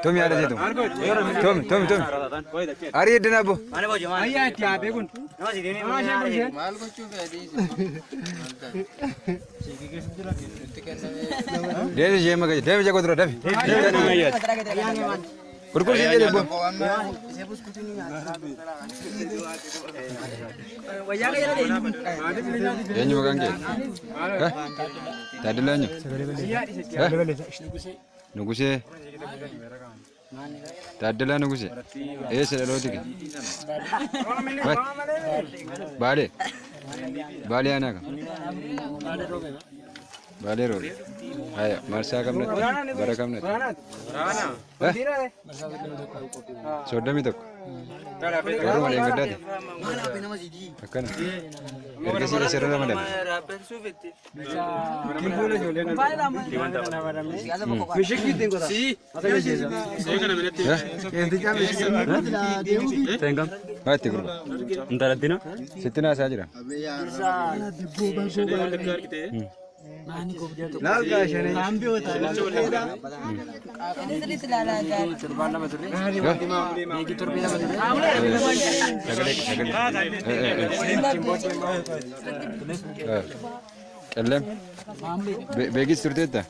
Tomi haadha seetu. Tomi tomi tomi. Arii eddana abbo. Maal gochuu fedhii itti kennamee. Deemi ishee magaji. Deemi ishee godura deemi. Gurgursi jedhe abbo. Eenyu maqaan kee? Taaddalaa eenyu? Nugusee. Taaddalaa Nugusee. Eessa dhalooti kee? Baalee. Baalee aanaa kam? Baalee roobe. Haya, marsaa kam natti? Bara kam natti? 31. Warruma dheengaddaati. Akkana. Ergasii eessarra ramadame? Maatti gurba. Intalattina. Sitti naasaa jira. Sagalee sagalee. Qellem. Beekis turteetta?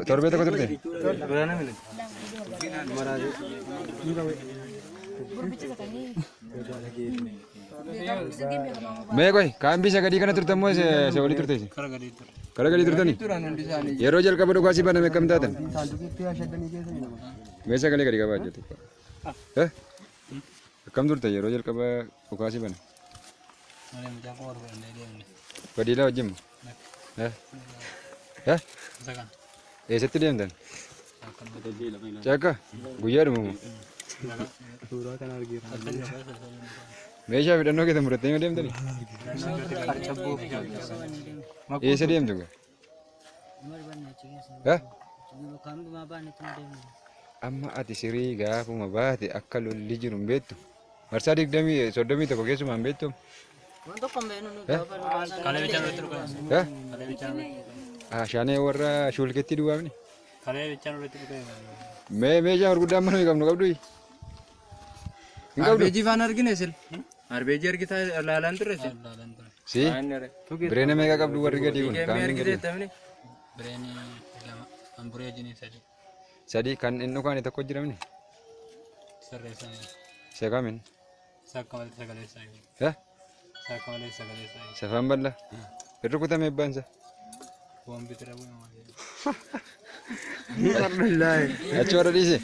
Torbee tokko turte? Mee qoy kaambii isa gadii kana turtan moo isa olii turte isin? Kara gadii turtani? Yeroo jalqaba dhukaasii baname akkam taatan? Mee sagalee gadi qabaa jettu. Akkam turte yeroo jalqaba dhukaasii baname? Fadiilaa wajjin moo? Eessatti deemtan? Caakka guyyaadhuma moo? Meeshaa fidhannoo keessan fudhattanii ma deemtanii? Eessa deemtu gaa? Amma ati sirii gaafuma baate akka lolli jiru hin beektu. Marsaa 31 keessumaa hin beektu. Shaanee warra shuulketti duwwaafni. Mee meeshaa gurguddaa amma nuyi qabnu qabdu? Hin qabdu. Arbeejii faan argine sil. Arbeejii argitaa ilaalaan turre sil. Si? Bireena meeqa qabdu warri gadii kun? Keemmee Kaambiin argitee gadii. tamni. Bireenii lama, hamburee wajjiniin sadi. Sadii kan inni dhukaane tokko jiramni. Sirreessanii. Isa kamin? Isa akka malee sagaleessaa jiru. Eh? Isa akka malee sagaleessaa jiru. Safaan bal'aa. Hin rukutame abbaan isaa. Boombi tira bu'e malee. Achi warra dhiise.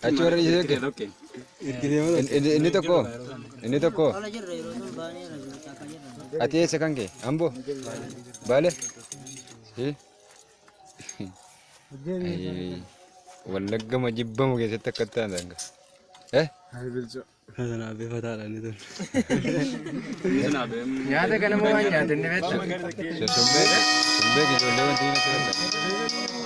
Achi warra dhiise tokko. Inni tokko. Inni tokko. Ati eessa kan kee? Amboo? Baale? Si? Wallagga ma jibbamu keessatti akka ta'an. Eh? Nyaata kana moo waan nyaata inni beektu? Sumbeek ijoollee wanti inni natti fakkaata.